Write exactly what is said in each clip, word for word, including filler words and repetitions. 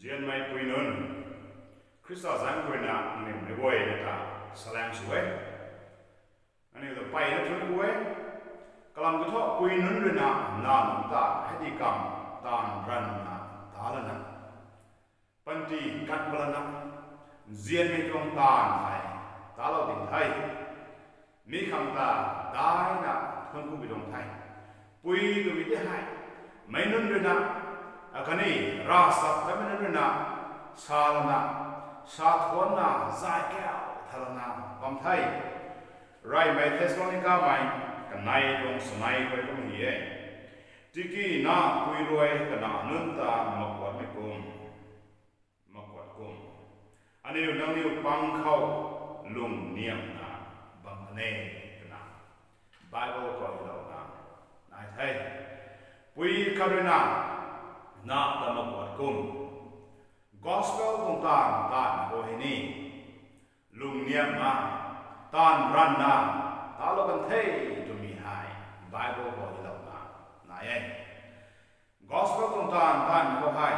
Nzianmei pui nunc, Khrista zaeng khou ruina aniu meic guayna ta salam sw e. Aniu ta mpeyna thuanc ku e. Kalam kiu thu pui nunc ruina nac nunc ta hei di kam taanv ranvna ta lana, panty kat pat lana, nzianmei tuang taanv hei talou ding the. Mi khang ta daina thuanc ku bi tuang the. Pui twmei tei hei meic nunc ruina, akhatni ravchap tatmei nunc ruina sa lana, sa thuanna, zay kau tha lana bam the. Reymei Thessalonikamei kanei tuang sanei khou kum hei e, tiki nac pui rui kanac nunc ta makuatmei kum, makuat kum, aniu nangniw pang khou lungniamna bam kan e, twna Bible khou hylouna nai the. Pui khat ruina nac ta makuat kum, gospel tuang taanv taanvmei khou hei ni lungniamna, taanv ranvna talou kan the twmei hei Bible khou hylouna nai e. Gospel tuang taanv taanvmei khou hei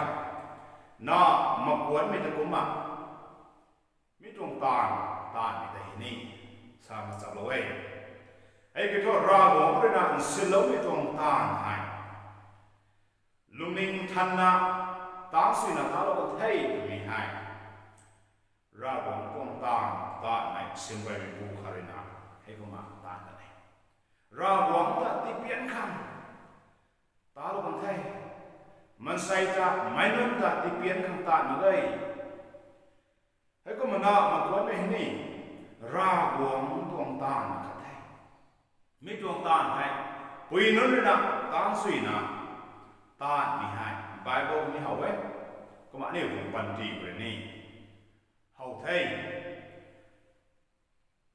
nac makuatmei ta kumna, mi tuang taanv taanvmei ta hei ni sa machak lou e. Hei kiu thu Ravguangc ruina nsinloumei tuang taanv hei lungning thanna, taanv suina talou kan the twmei hei Ravguangc tuang taanv taanvmei sinbaimeipu khat ruina hei kumna taanv kan e. Ravguangc ta tipian khang talou kan the. Maansei ta meic nunc ta tipian khang taanv mak e. Heikumna nac makuatmei hei ni Ravguangc tuang taanv khat the. Mi tuang taanv hei pui nunc ruina taanv suina taanvmei hei Bible ni how e. Kumna aniu tuang panty rui ni how the.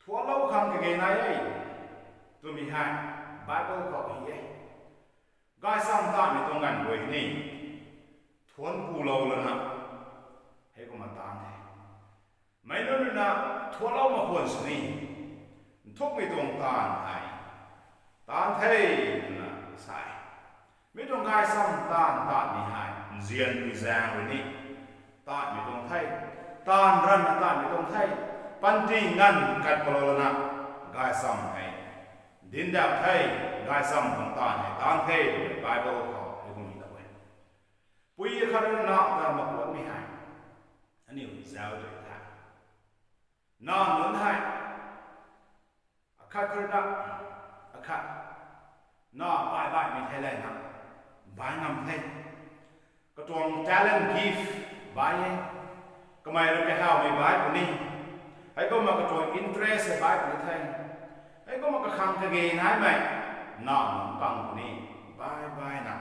Thuanclou khang kage nai e twmei hei Bible khou hei e. Gaychamv taanvmei tuang ganv guay ni thuanc kulou lana, heikumna taanv the. Meic nunc ruina thuanclou mak khwan sini, nthukmei tuang taanv hei taanv the twna sa e. Mi tuang gaychamv taanv taanvmei hei nzianmei zaeng rui ni taanvmei tuang the, taanv ranvna taanvmei tuang the, panty nganv kat patlou lana gaychamv hei dinc dat the, gaychamv tuang taanv hei taanv the twmei Bible khou hei kum hei lou e. Pui khat ruina nac ta makuatmei hei aniu zauc tei the. Nac nunc hei akhat khat ruina, akhat nac baih baihmei thei lana baih ngam the. Katuang talent, gift baih e. Kamei rui kahawmei baih puni, heikumna katuang interest hei baih puni the. Heikumna kakhang kage naimei nac nunc pang puni, baih baihna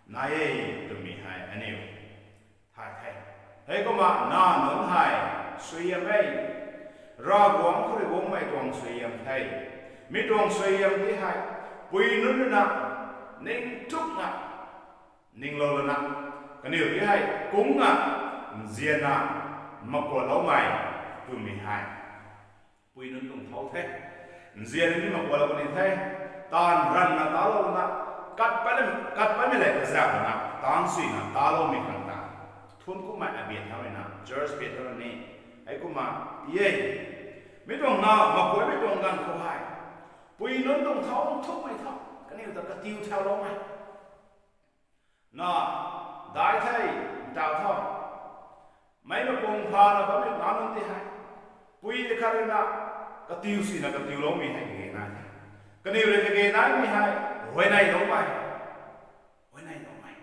nai e twmei hei aniu thay the. Heikumna nac nunc hei suaihiam e. Ravguangc khou rui guangmei tuang suaihiam the. Mi tuang suaihiam tei hei pui nunc ruina ningthukna ninglou lana, kaniw tei hei kungna nzianna makuatloumei twmei hei pui nunc tuang thau the. Nzianna ni makuatlou puni the. Taanv ranvna talou lana, kat pat, kat patmei lev kazauh lana taanv suina taloumei khang ta thuanc kumhmei abian thau ruina, church bian thau rui ni, heikumna e. Mi tuang nac makuatmei tuang ganv khou hei pui nunc tuang thau nthukmei tho, kaniw ta katiu thauloumei. Nac dai the, ntaw tho. Meic mapung phana bammei nac nunc tei hei pui khat ruina katiu suina katiuloumei hei kage nai the. Kaniw rui kage naimei hei huayneyloumei, huayneyloumei.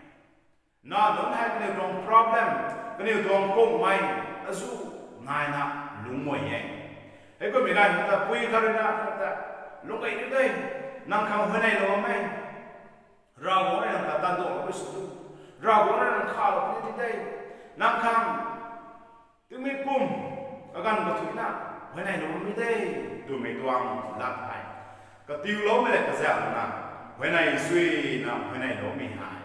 Nac nunc hei kaniw tuang problem, kaniw tuang kungmei azu naina lungc guay e. Heikumhmei ganv ta pui khat ruina ta lung gay ni de, nang khang huayneylou bammei Ravguangc rui nang ta tanduangloumei sw tu, Ravguangc rui nang khalou puni ti de, nang khang tingmei pum kaganv kathuicna huayneylou bammei de twmei tuang lat hei katiuloumei lev kazauh lana, huayney suina huayneyloumei hei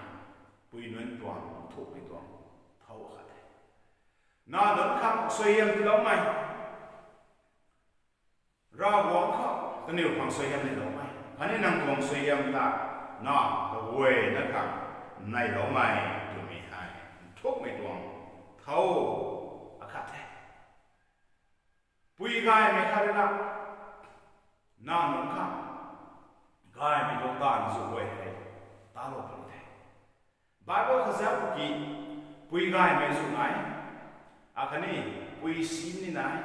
pui nunc tuang nthukmei tuang thau akhat the. Nac nunc khang suaihiam tiiloumei, Ravguangc khou kaniw khang suaihiam neiloumei khatni nang tuang suaihiam ta nac kaguayna khang neiloumei twmei hei nthukmei tuang O, akhat the. Pui gaymei khat rui na, na nunc khang gaymei tuang taanv zu guay hei talou puni the. Bible khazauh ki, pui gaymei zu nai, akhatni pui si ni nai.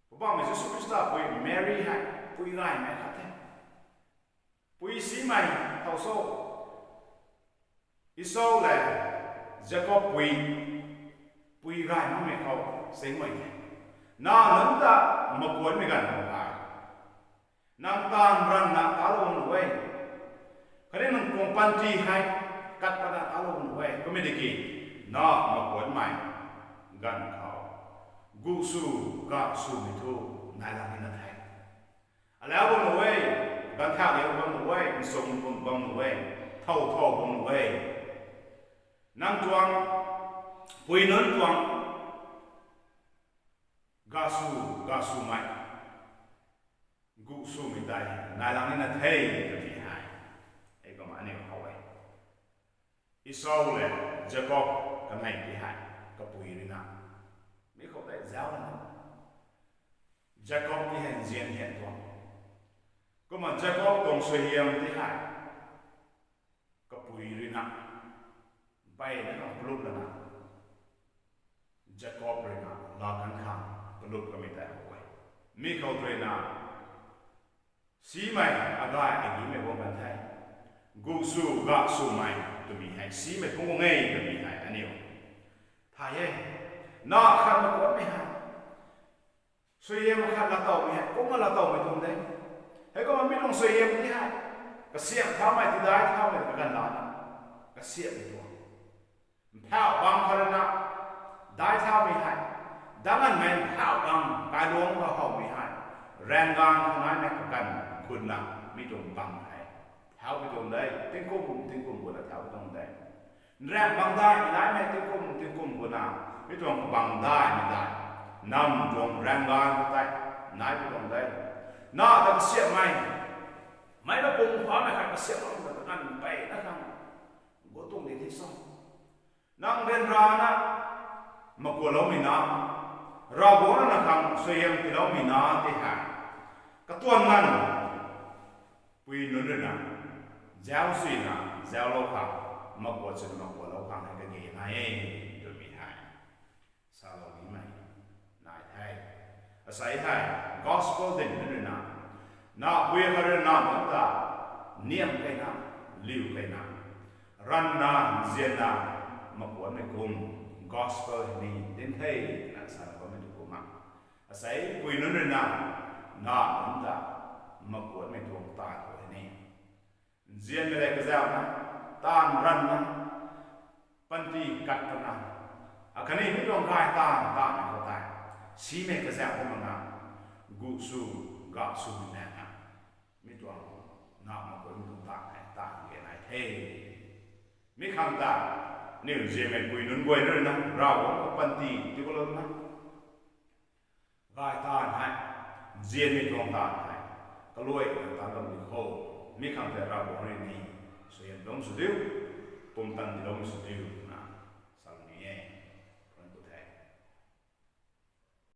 Poubauhmei Jisu Khrista pui Mary hei pui gaymei khat the. Pui simei thow so, Esau le Jacob pui, pui gay makmei khou singmei the. Na nunc ta makuanmei ganv khou hei, nang taanv ranvna talou nuh e, khatni nang tuang panty hei kat patna talou nuh e, kummei tiki na makuanmei ganv khou gu sw, ga swmei thu nai lak nina the. Alau bam nuh e, ganv thak liu bam nuh e, nsung bam nuh e, thow thow bam nuh e. Nang tuang, pui nunc tuang ga sw, ga swmei, gu swmei tei nai lak nina the, twmei hei, ei kumna aniu how e. Esau le Jacob kanei ti hei, kapui rui na, mi khou tei zauc lana, Jacob ti hei nzian hian tuang. Kumna Jacob tuang suaihiam ti hei, kapui rui na, mpeyna khang palup lana, Jacob rui na Laban khang palup kamei tei how e. Mi khou rui na, simei agay agimei guang kan the. Gu sw, ga swmei twmei hei simei phungc guang e twmei hei aniu thay e. Na khat makuanmei hei, suaihiam khat laatowmei hei kumna laatowmei tuang de. Heikumna mi tuang suaihiam ti hei, kasiamh thaumei, tidai thaumei kaganv lana, kasiamhmei tuang. Mphauh bang khat rui na, dai thaumei hei, dangc ganmei mphauh bang kailuangc khou howmei hei, raengganv khou naimei kaganv khunna, mi tuang bang hei thaupui tuang de, tingkum tingkum khunna thaupui tuang de. Nraeng bang daihmei naimei tingkum tingkum khunna, mi tuang kabang daihmei tei, nam tuang raengganv khou tei naipui tuang de. Na ta kasiamhmei, meic na pung phamei khat kasiamh bam ta kaganv mpeyna khang gu tuang di thi so. Nang ryanrana makuanloumei na, Ravguangc rui na khang suaihiam tiiloumei na ti hei, katuang nganv pui nunc rui na, zauc suina, zauclou khang, makuan swna makuanlou khang hei kage nai e, twmei hei salou nimei nai the. Asei hei, gospel dinc nunc rui na, na pui khat rui na nunc ta, niam keyna, liu keyna, ranvna, nzianna, makuanmei kum, gospel hei ni dinc the, twna salou bammei tu kumna, asei pui nunc rui na, na nunc ta, makuanmei tuang taanv khou hei ni, nzianmei lev kazauhna, taanv ranvna, panty kat patna, akhatni mi tuang gay taanv taanvmei khou tei, simei kazauh kumna, gu sw, ga swmei naina, mi tuang, na makuanmei tuang taanv hei taanv ge nai the. Mi khang ta, aniu nzianmei pui nunc guay rui na, Ravguangc khou panty tiilouna, gay taanv hei, nzianmei tuang taanv hei, kaluaina taanv bam di kho. Mi khang tei Ravguangc rui ni suaihiam tiiloumei sw diu, pumtan tiiloumei sw diu.